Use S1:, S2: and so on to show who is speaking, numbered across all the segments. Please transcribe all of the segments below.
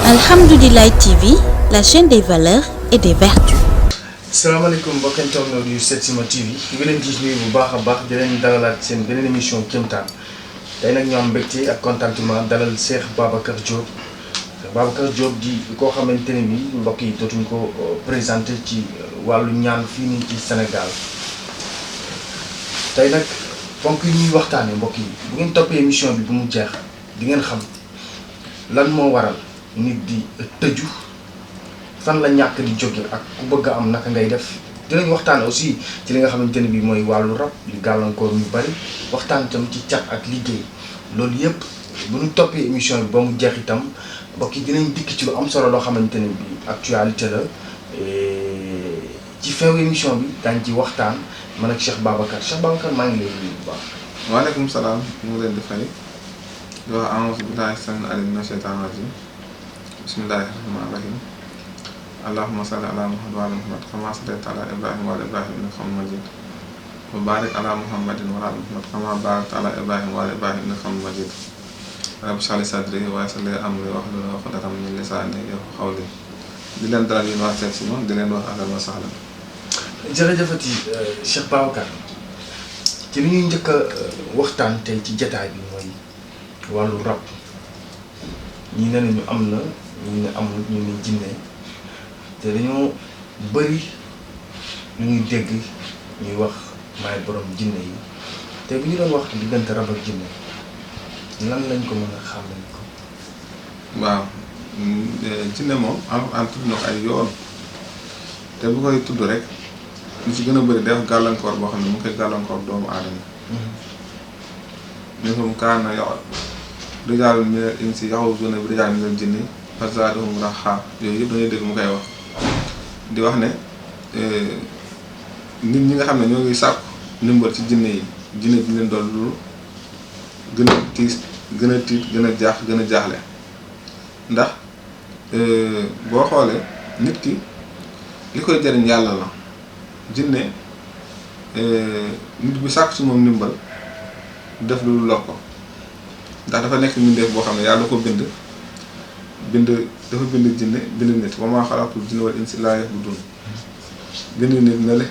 S1: Alhamdoulilah TV, la chaîne des valeurs et des vertus.
S2: salaamaaleykum mbokki internautes yu Setsima TV ñu ngi leen di nuyu bu baax a baax di leen dalalaat seen beneen émission Kéemtaan tey nag ñu am mbégte ak contentement dalal Cheikh Babacar Diop Babacar Diop di koo xamante ne bi mbokk yi dootuñ ko présenté ci wàllu ñaan fii nii ci Sénégal tey nag ponk yi ñuy waxtaanee mbokk yi bu ngeen toppee émission bi bu mu jeex di ngeen xam lan moo waral nit di tëju. fan la ñàkk di jóge ak ku bëgg a am naka ngay def dinañ waxtaan aussi ci li nga xamante ne bii mooy wàllu rab li gàllankoor ñu bari waxtaan itam ci cat ak liggéey loolu yëpp bu ñu toppee émission bi ba mu jeex itam mbokk yi dinañ dikk ci lu am solo loo xamante ne bii actualité la ci fin émission bi daañu ci waxtaan man ak Cheikh Babacar maa ngi lay nuyu bu baax.
S3: waaleykum salaam ñu ngi leen di fay di wax a'uuzu billaahi samiil aliim mina shaytaani rajiim bismillaahi rahmaani rahiim. allahumma salli ala muhammad wa ala muhammad kama sallaita ala ibrahim wa ala ibrahim innaka hamidun majid wa barik ala muhammadin wa ala muhammad kama barakta ala ibrahim wa ala ibrahim innaka hamidun majid rabbi shrah li sadri wa yassir li amri wahlul uqdatan min lisani yafqahu qawli di leen dalal yéen waa Setsima di leen wax ahlan wa sahlan.
S2: jërëjëfati Cheikh Babacar ci li ñuy njëkk a waxtaan tey ci jataay bi mooy wàllu rab ñi ne nañu am na ñu ne amul ñu ne jinne te dañoo bëri lu ñuy dégg ñuy wax maay borom jinne yi te bu ñu doon wax diggante rab ak jinne lan lañ ko mën a xàmmee ko.
S3: waaw jinne moom am tudd na ko ay yoon te bu koy tudd rek lu ci gën a bëri def gàllankoor boo xam ne mu ngi koy gàllankoor doomu aadama. minhum kaana rijaalun minal insi ya'uuzuuna bi rijaalin minal jinni fazaadahum rahaqa yooyu yëpp dañuy dégg mu koy wax. di wax ne nit ñi nga xam ne ñoo ngi sàkku ndimbal ci jinne yi jinne bi leen doon lu gën a tiis gën a tiit gën a jaaxle ndax boo xoolee nit ki li koy jariñ yàlla la jinne nit bi sàkku ci moom ndimbal def lu lor ko ndax dafa nekk mbindeef boo xam ne yàlla ko bind dafa bind jinne bind nit wa maa xalaqtul jinna wal insa illaa liya'buduun bind nit na le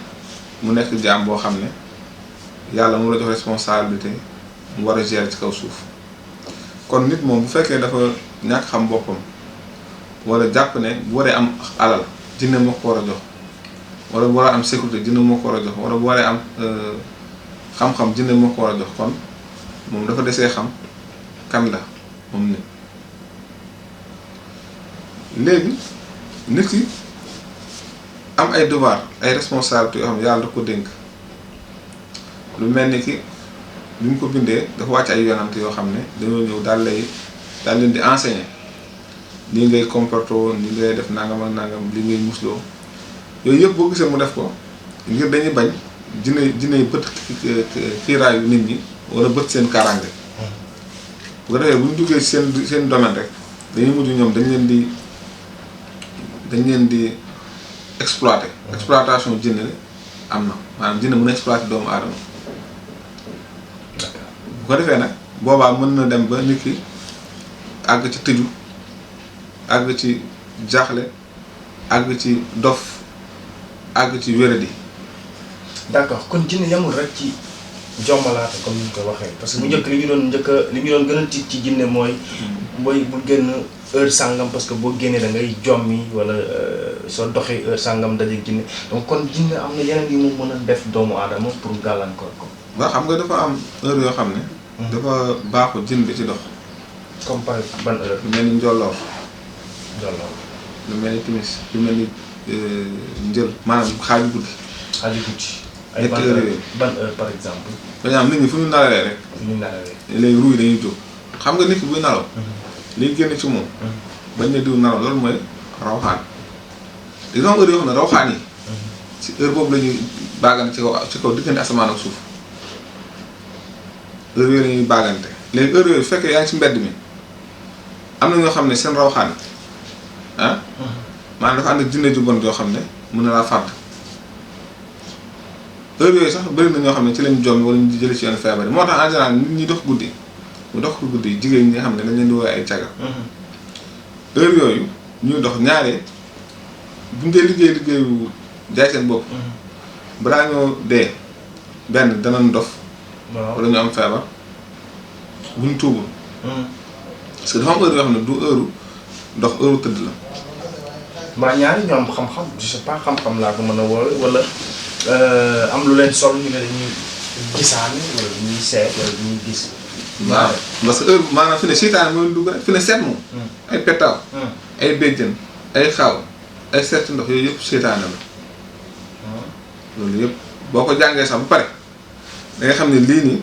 S3: mu nekk jaam boo xam ne yàlla mu la jox responsabilité mu war a gérer ci kaw suuf kon nit moom bu fekkee dafa ñàkk xam boppam wala jàpp ne bu waree am alal jinne moo ko war a jox wala bu waree am sécurité jinne moo ko war a jox wala bu waree am xam-xam jinne moo ko war a jox kon moom dafa desee xam kan la moom nit léegi nit ki am ay devoir ay responsabilités yoo xam ne yàlla da ko dénk lu mel ni ki bi mu ko bindee dafa wàcc ay yonant yoo xam ne dañoo ñëw daal leen di enseigner nii ngay comporter nii ngay def nangam ak nangam li ngay musloo yooyu yëpp boo gisee mu def ko ngir dañuy bañ jinne yi bët xiiraayu nit ñi wala bët seen kaaraange bu ko defee bu ñu duggee seen domaine rek dañuy mujj ñoom dañ leen di exploitation jinne am na maanaam jinne mën a exploiter doomu aadama bu ko defee nag boobaa mën na dem ba nit ki àgg ci tëju àgg ci jaaxle àgg ci dof àgg ci wéradi.
S2: d'accord kon jinne yamul rek ci jommalaate comme ni ñu ko waxee parce que bu njëkk li ñu doon gën a tiit ci jinne mooy booy bu génn heure sàngam parce que boo génnee da ngay jommi wala soo doxee heure sàngam daje jinne donc kon jinne am na yeneen yi mu mën a def doomu aadama pour gàllankoor ko.
S3: waaw xam nga dafa am heure yoo xam ne. dafa baaxul jinn bi ci dox.
S2: comme par ban heure.
S3: lu mel ni njolloor.
S2: lu
S3: mel ni timis lu mel ni njël maanaam xaaju guddi.
S2: ay ban heure par exemple.
S3: par exemple nit ñi fu ñu nalalee rek. léegi ruuy dañuy jóg xam nga nit ki buy nalaw. liy génn ci moom. bañ ne diw nalaw loolu mooy rawxaan. li nga xam heure yoo xam ne rawxaan yi. ci heure boobu la ñuy baagante ci kaw diggante asamaan ak suuf heure yooyu la ñuy baagante léegi heure yooyu fekkee yaa ngi ci mbedd mi am na ñoo xam ne seen rawxaan maanaam dafa ànd ak jinne ju bon joo xam ne mën na laa fàdd. heure yooyu sax bëri na ñoo xam ne ci lañ jom wala ñu jëlee ci yenn feebar yi moo tax en général nit ñi dox guddi mu dox ko guddi jigéen ñi nga xam ne dañ leen di woowee ay caga heure yooyu ñuy dox ñaaree buñ dee liggéeyu jaay seen bopp balaa ñoo dee benn danañ dof wala ñu am feebar buñ tuubul parce que dafa am heure yoo xam ne du heure dox heure tëdd la
S2: maa ñaari ñoo am xam-xam je sais pas xam-xam laa ko mën a woowe wala am lu leen sol ñu ne dañuy gisaane wala ñuy seet wala ñuy gis.
S3: waaw parce que heure maanaam fi ne seytaane mooy dugg fi ne seet moom. ay petaaw. ay béjjën ay xaaw ay seet ndox yooyu yëpp seytaane la. loolu yëpp boo ko jàngee sax ba pare da nga xam ne lii nii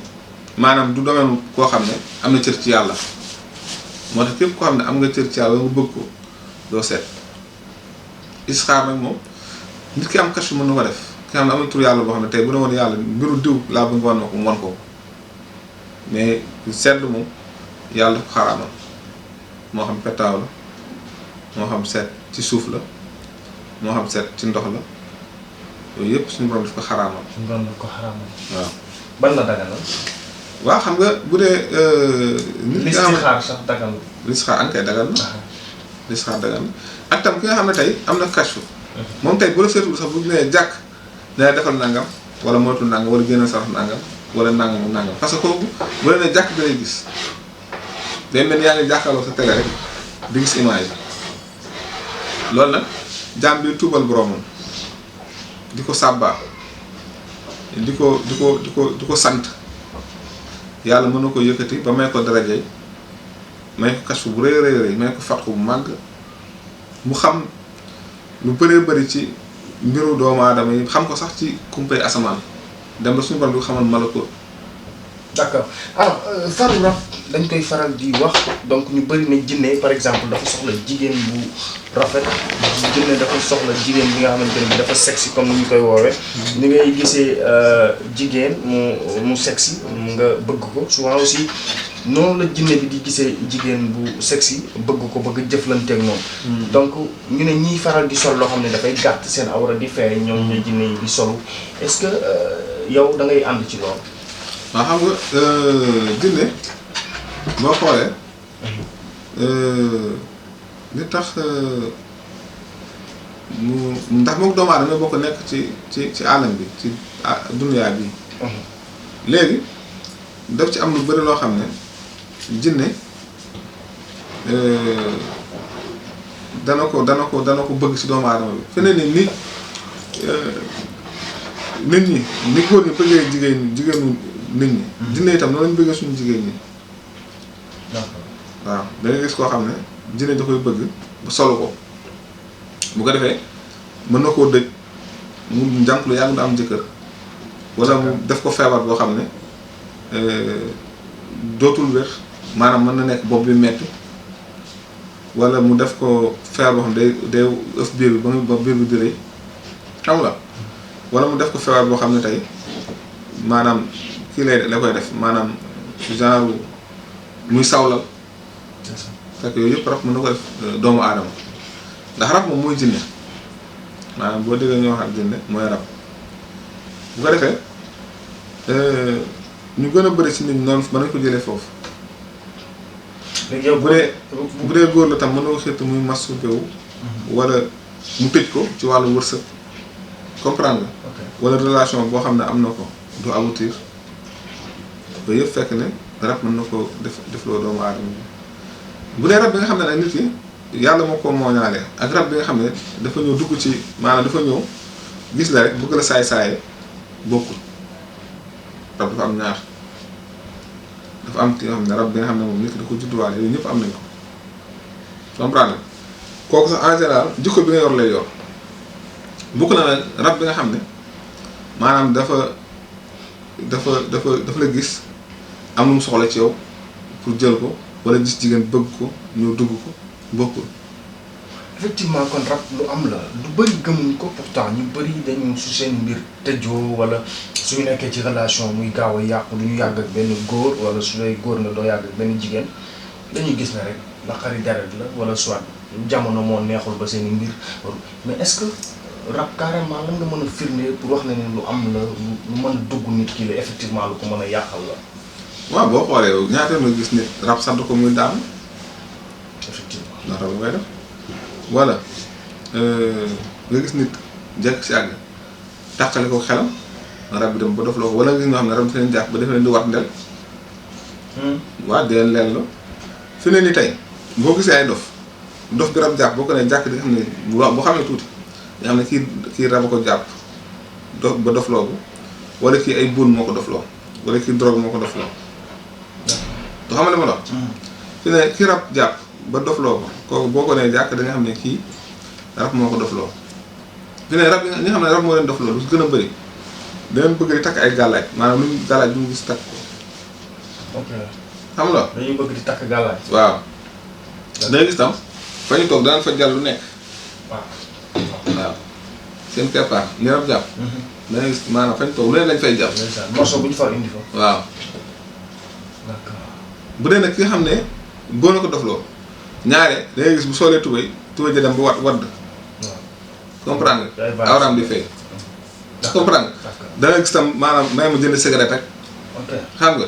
S3: maanaam du domaine koo xam ne am na cër ci yàlla moo tax képp koo xam ne am nga cër ci yàlla nga bëgg ko doo seet. isxaar nag moom nit ki am kàccu mën na ko def ki xam ne am na tur yàlla boo xam ne tey bu ne woon yàlla mbiru diw laa bëgg nga wan ma ko mu wan ko mais seetlu moom yàlla dafa xaraamal moo xam petaaw la moo xam seet ci suuf la moo xam seet ci ndox la yooyu yëpp suñu borom daf ko xaraamal.
S2: suñu borom daf ko xaraamal.
S3: waaw
S2: ban la daganal.
S3: waaw xam nga bu dee. nit ki nga xam ne
S2: listixaar sax daganal.
S3: listixaar an kay dagal na. listixaar dagal na ak tam ki nga xam ne tey am na kàccu. moom tey bu la seetul sax bu nee jàkk dina defal nangam wala moytul nangam wala génn sarax nangam wala nangam parce que kooku bu la nee jàkk da lay gis day mel ni yaa ngi jàkkaarloo sa télé rek di gis image loolu nag jaam bi tuubal boromam di ko sàbbaa di ko sant yàlla mën na ko yëkkati ba may ko darajay may ko kàccu bu rëy may ko fatxu bu màgg mu xam lu bëree bëri ci mbiru doomu aadama yi xam ko sax ci kumpay asamaan dem ba suñu borom bi xamal malako.
S2: d'accord alors faru rab dañ koy faral di wax donc ñu bëri ne jinne par exemple dafa soxla jigéen bu rafet jinne dafa soxla jigéen bi nga xamante ne bi dafa sexy comme ni ñu koy woowee. ni ngay gisee jigéen mu sexy nga bëgg ko souvent aussi noonu la jinne bi di gisee jigéen bu sexy bëgg ko bëgg jëflanteeg moom. donc ñu ne ñiy faral di sol loo xam ne dafay gàtt seen awra di feeñ ñoom ñooy jinne yi di solu est-ce que yow da ngay ànd ci loolu.
S3: waaw xam nga jinne boo xoolee li tax mu ndax moom doomu aadama boo ko nekk ci alam bi ci duniyaa bi léegi daf ci am lu bëri loo xam ne jinne dana ko bëgg ci doomu aadama bi feneen ni nit ñi ni góor ñi bëggee jigéenu nit ñi jinne itam noonu lañu bëggee suñu jigéen ñi waaw danga gis koo xam ne jinne da koy bëgg bu solo ko bu ko defee mën na koo dëj mu njànk lu yàgg du am jëkkër wala mu def ko feebar boo xam ne dootul wér maanaam mën na nekk bopp bi metti wala mu def ko feebar boo xam ne day ëf biir bi ba biir bi di rëy xam nga wala mu def ko feebar boo xam ne tey maanaam kii la koy def maanaam genre muy sawlal fekk yooyu yëpp rab mën na ko def doomu aadama ndax rab moom mooy jinne maanaam boo déggee ñoo xam jinne mooy rab bu ko defee ñu gën a bëri ci nit ñi noonu mën nañ ko jëlee foofu.
S2: léegi yow
S3: bu dee góor la tam mën na ko xeetu muy masturbé wu wala mu tëj ko ci wàllu wërsëg comprendre nga. wala relation boo xam ne am na ko du aboutir yooyu yëpp fekk ne rab mën na ko defloo doomu aadama bu dee rab bi nga xam ne nag nit ki yàlla moo ko mooñaale ak rab bi nga xam ne dafa ñëw dugg ci maanaam dafa ñëw gis la rek bëgg la saay-saaye bokkul rab dafa am ñaar dafa am ki nga xam ne rab bi nga xam ne moom nit ki da ko judduwaale yooyu ñëpp am nañ ko comprendre kooku sax en général jikko bi nga yor lay yor bokk na nag rab bi nga xam ne maanaam dafa la gis am lu mu soxla ci yow pour jël ko wala gis jigéen bëgg ko ñëw dugg ko bokkul.
S2: effectivement kon rab lu am la lu bëri gëmuñ ko pourtant ñu bëri dañu su seen mbir tëjoo wala suñu nekkee ci relation muy gaaw a yàqu du ñu yàgg ak benn góor wala su dee góor nga doo yàgg ak benn jigéen dañuy gis ne rek naqari deret la wala soit jamono moo neexul ba seen i mbir mais est-ce que rab carrément lan nga mën a firnde pour wax ne ne lu am la lu mën a dugg nit ki la effectivement lu ko mën a yàqal la.
S3: waaw boo xoolee ñaata nga gis nit rab sant ko muy daanu.
S2: effectivement.
S3: ndax rab ngay def wala nga gis nit jekk si àgg tàqale ko xelam rab bi dem ba dof loo ko wala nga gis ñoo xam ne rab dafa leen jàpp ba def leen di wat ndel waaw di leen leen la fi ne ni tey boo gisee ay dof bi rab jàpp boo ko nee jàkk di nga xam ne bu xamee tuuti nga xam ne kii rab a ko jàpp dof ba dof loo ko wala kii ay buun moo ko dof loo wala kii drogue moo ko dof loo du xam ne ma la fi ne kii rab jàpp ba dof loo ko kooku boo ko nee jàkk da nga xam ne kii rab moo ko dof loo fi ne rab yi nga xam ne rab moo leen dof loo lu gën a bëri danañ bëgg di takk ay gàllaaj maanaam luñ gàllaaj bu ñu gis takk ko
S2: ok
S3: xam nga
S2: dañuy bëgg di takk gàllaaj
S3: waaw dangay gis tam fa ñu toog danañ fa jàll lu nekk waaw seen keppaar ni rab jàpp dangay gis maanaam fa ñu toog lu ne lañ fay jàpp
S2: morceau bu ñu far indi fa
S3: waaw
S2: d'accord
S3: bu dee nag ki nga xam ne boo na ko dofloo ñaare dangay gis bu soolee tubéy ja dem ba wadd comprendre nga awraam di fay comprendre nga danga gis tam maanaam may ma jënd cigarette ak xam nga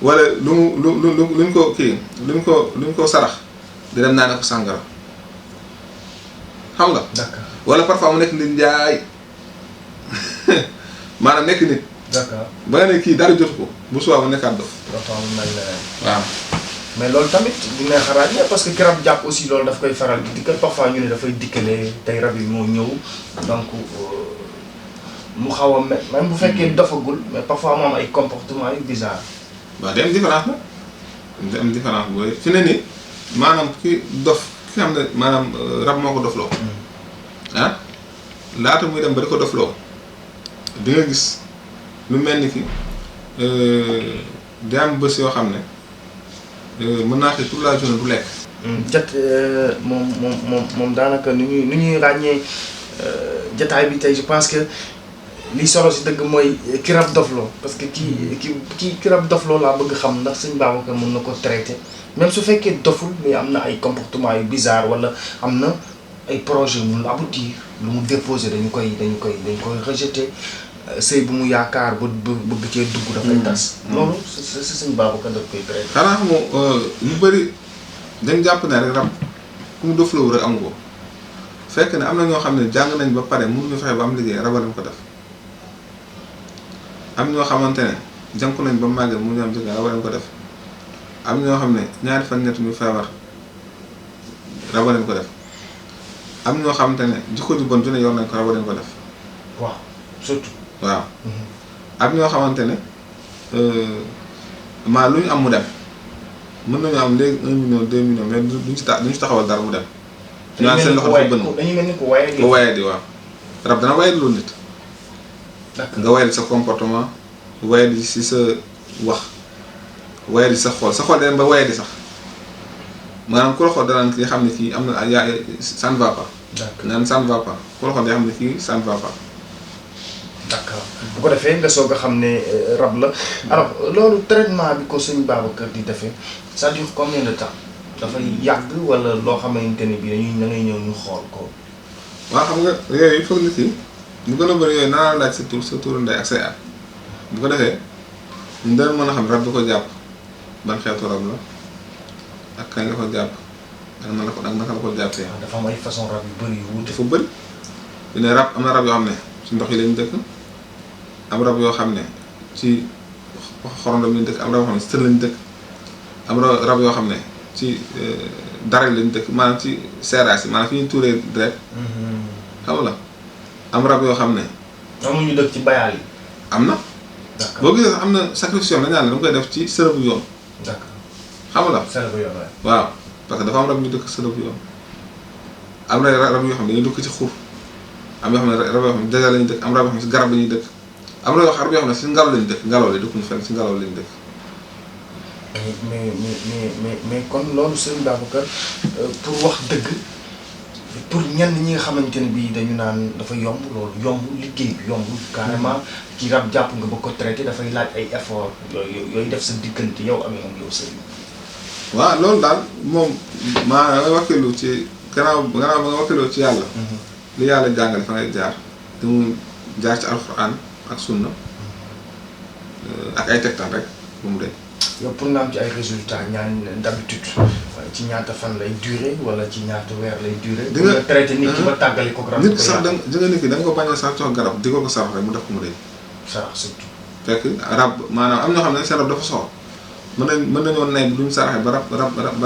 S3: wala luñ ko kii luñ ko sarax di dem naa ne ko sàngara xam nga wala parfois mu nekk nit njaay maanaam nekk nit ba nga ne kii dara jotu ko bu suwaa mu nekkaat dof waaw
S2: mais loolu tamit du neex a ràññee parce que ki rab jàpp aussi loolu daf koy faral di dikkal parfois ñu ne dafay dikkale tey rab yi moo ñëw donc mu xaw a même bu fekkee dofagul mais parfois mu am ay comportement yu bizarre.
S3: waaw day am différence la day am différence booy fi ne ni maanaam ki dof ki xam ne maanaam rab moo ko dofloo ah laata muy dem ba di ko dofloo di nga gis lu mel ni ki day am bés yoo xam ne mën naa xëy toute la journée du lekk.
S2: moom daanaka nu ñuy ràññee jataay bi tey je pense que li solo si dëgg mooy ki rab dofloo parce que ki rab dofloo laa bëgg xam ndax sëñ Babacar mën na ko traité même su fekkee doful mais am na ay comportement yu bizarre wala am na ay projet mu aboutir lu mu déposé dañ koy rejeté sëy bu mu yaakaar ba bëgg cee dugg dafay tas. loolu si sëñ Babacar daf koy traité.
S3: xanaa xamoo ñu bëri dañ jàpp ne rek rab ku mu dofloo rek amu ko fekk ne am na ñoo xam ne jàng nañ ba pare mënuñu fexe ba am liggéey rabal ko def. am ñoo xamante ne jànku nañ ba màgget mu ñu am jëkkër raba leen ko def am ñoo xam ne ñaari fan ñett ñu feebar raba leen ko def am ñoo xamante ne jikko ju bon ju ne yor nañ ko raba leen ko def.
S2: waaw surtout.
S3: waaw am ñoo xamante ne maa lu ñu am mu dem mën nañu am léegi 1 million 2 millions mais duñ ci taxawal dara mu dem. ñu naan seen loxo dafa bënn
S2: dañu mel ni ko waye
S3: ko waye di waaw rab dana waye loolu nit. nga wayal sa comportement wayal si sa wax wayal sa xool day dem ba wayal sax maanaam ku la xool danaan kii xam ne kii am na ça ne va pas. d'accord naan ça ne va pas ku la xool day xam ne kii ça ne va pas.
S2: d'accord bu ko defee nga soog a xam ne rab la alors loolu traitement bi ko sëñ Babacar di defee ça dure combien de temps dafay yàgg wala loo xamante ne bii da ngay ñëw ñu xool ko.
S3: waaw xam nga yooyu il faut nit ki. bu gën a bëri yooyu naa laaj sa turu ndey ak say at bu ko defee ñu dana mën a xam rab bi ko jàpp ban xeetu rab la ak kañ la ko jàpp ak naka la ko jàppee.
S2: dafa am ay façon rab yu bëri yu wuute.
S3: dafa bëri yu ne rab am na rab yoo xam ne ci ndox yi lañ dëkk am rab yoo xam ne ci xorondom lañ dëkk am rab yoo xam ne ci tër lañ dëkk am rab yoo xam ne ci dara lañ dëkk maanaam ci seeraas yi maanaam fi ñuy tuuree deret xam nga am rab yoo xam ne.
S2: amuñu dëkk ci bayaal yi.
S3: am na. d'accord boo gisee sax am na sacrifice dañu naan la dama koy def ci sërëbu yoon.
S2: d'accord
S3: xam nga.
S2: sërëbu yoon
S3: waaw parce que dafa am rab ñu dëkk sërëbu yoon am na rab yoo xam ne dañuy dëkk ci xur am yoo xam ne rab yoo xam ne dèjà lañu dëkk am rab yoo xam ne si garab lañuy dëkk am rab yoo xam ne si ngelaw lañu dëkk ngelaw la dëkkuñu fenn si ngelaw lañu dëkk.
S2: mais kon loolu sëñ Babacar pour wax dëgg. pour ñenn ñi nga xamante ne bii dañu naan dafa yomb loolu yomb liggéey bi yombul carrément ci rab jàpp nga ba ko traité dafay laaj ay effort yooyu def sa diggante yow ak moom yow sëriñ.
S3: waaw loolu daal moom maa nga wakkilu ci gannaaw ba nga wakkiloo ci yàlla. li yàlla jàngale fa ngay jaar te mu jaar ci alxuraan ak sunna ak ay tegtal rek bu mu dee.
S2: yow pour nga am ci ay résultats ñaan d'habitude ci ñaata fan lay durer wala ci ñaata weer lay durer. di nga traité nit ki ba tàggali ko garab.
S3: nit sax nit ki da nga ko bañ a sax jox garab di ko sarax rek mu def ko mu dee.
S2: sarax surtout.
S3: fekk rab maanaam am ñoo xam ne seen rab dafa soxla mën nañoo nay bi lu ñu saraxee ba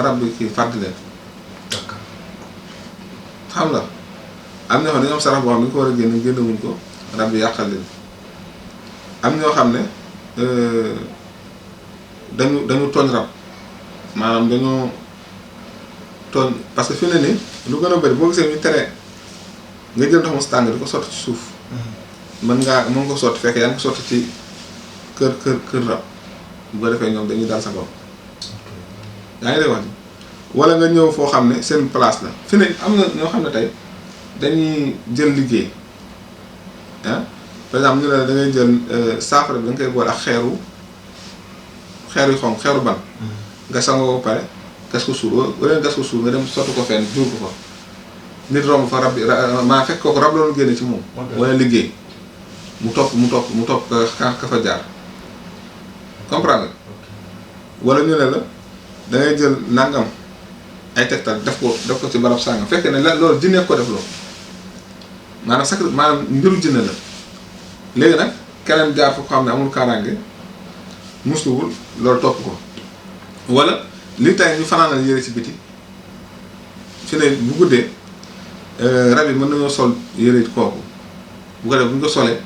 S3: rab bi kii fàttali leen.
S2: d'accord.
S3: xam nga am ñoo xam ne dañoo am sarax boo xam ne ñu ko war a génne wuñ ko rab bi yàqal leen am ñoo xam ne dañu tooñ rab maanaam dañoo tooñ parce que fi ne nii lu gën a bëri boo gisee ñu tere nga jël ndox mu tàng di ko sotti ci suuf. mën nga ko sotti fekk yaa ngi ko sotti ci kër rab bu ko defee ñoom dañuy dal sa bopp. yaa ngi lay wax ni wala nga ñëw foo xam ne seen place la fi ne am na ñoo xam ne tey dañuy jël liggéey ah par exemple ñu ne la da ngay jël saafara bi da nga koy boole ak xeer yu xonq xeeru ban. nga sangoo ba pare gas ko suur wala gas ko suur nga dem sotti ko fenn jur ko fa nit romb fa rab bi maa fekk kooku rab la doon génne ci moom. wala liggéey mu topp ka fa jaar comprendre nga. wala ñu ne la da ngay jël nangam ay tegtal def ko ci barab sàngam fekk ne loolu jinne ko def loolu maanaam mbiru jinne la léegi nag keneen jaar fa ko xam ne amul kaaraange musluwul loolu topp ko wala li tey ñu fanaanal yére ci biti fi ne bu guddee rab yi mën nañoo sol yére kooku bu ko def bu ñu ko solee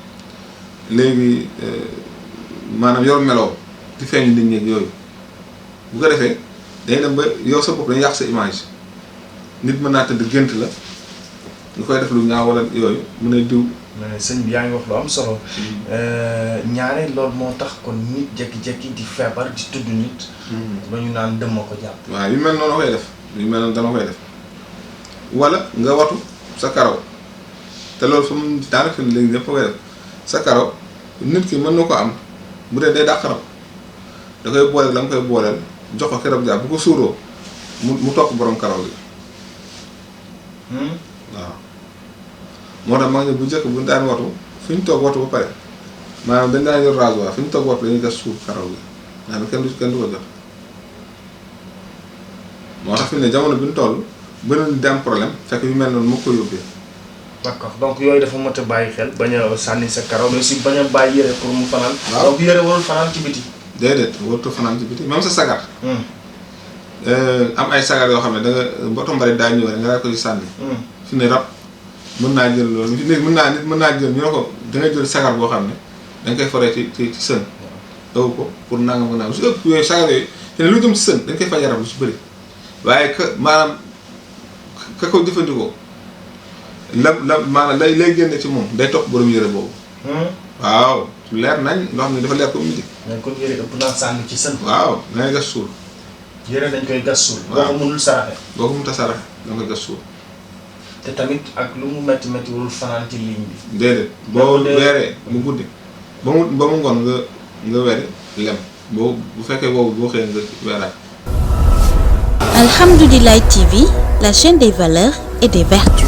S3: léegi maanaam yor meloo di feeñu nit ñi yooyu bu ko defee day dem ba yow sa bopp dañu yàq sa image nit mën naa tëdd gént la nga koy def lu ñaaw wala yooyu mën a diw.
S2: mais sëñ bi yaa ngi wax lu am solo ñaare loolu moo tax kon nit jékki-jékki di feebar di tudd nit. ba ñu naan dëmm ko jàpp.
S3: waaw yu mel noonu koy def yu mel noonu dama koy def wala nga watu sa karaw te loolu fa mu daanaka fi léegi ñëpp koy def sa karaw nit ki mën na ko am bu dee day dàq rab da koy boole la nga koy booleel jox ko keroog jàpp bu ko suuroo mu topp borom karaw gi. waaw moo tax maa ngi bu njëkk bu ñu daan watu fi ñu toog watu ba pare maanaam dañ daan yor rasoir fi ñu toog watu dañuy gas suuf karaw gi maanaam kenn du ko jot moo tax fi ne jamono bi ñu toll bëri di am problème fekk yu mel noonu moo ko yóbbee.
S2: d'accord donc yooyu dafa mat a bàyyi xel bañ a sànni sa karaw mais aussi bañ a bàyyi yére pour mu fanaan. waaw donc yére warul fanaan ci biti. déedéet
S3: warut a fanaan ci biti même sa sagar. am ay sagar yoo xam ne da nga boto mbalit daa ñëw rek nga daal ko ci sànni. fi ne rab mën naa jël loolu fi ne nit mën naa jël ñu ne ko da ngay jël sagar boo xam ne da nga koy foree ci sën. ëw ko pour nangam ak su ëpp yooyu sagar yooyu te ne lu jëm ci sën dañ koy faj yaram lu su bëri waaye maanaam ka ko jëfandikoo maanaam lay génne ci moom day topp borom yére boobu. waaw leer nañ loo xam ne dafa leer ko midi.
S2: mais kon yére ëpp naa sànni ci sën.
S3: waaw da ngay gas suul.
S2: yére dañ koy gas suul.
S3: waaw
S2: boo ko mënul saraxe.
S3: boo ko mënut a saraxe da nga koy gas suul.
S2: te tamit ak lu mu métti warul fanaan ci ligne bi.
S3: déedéet boo weeree mu guddi ba mu ngoon nga were lem bu fekkee boobu boo xëyee nga weeraat.
S1: Alhamdoulilah TV, la chaîne des valeurs et des vertus.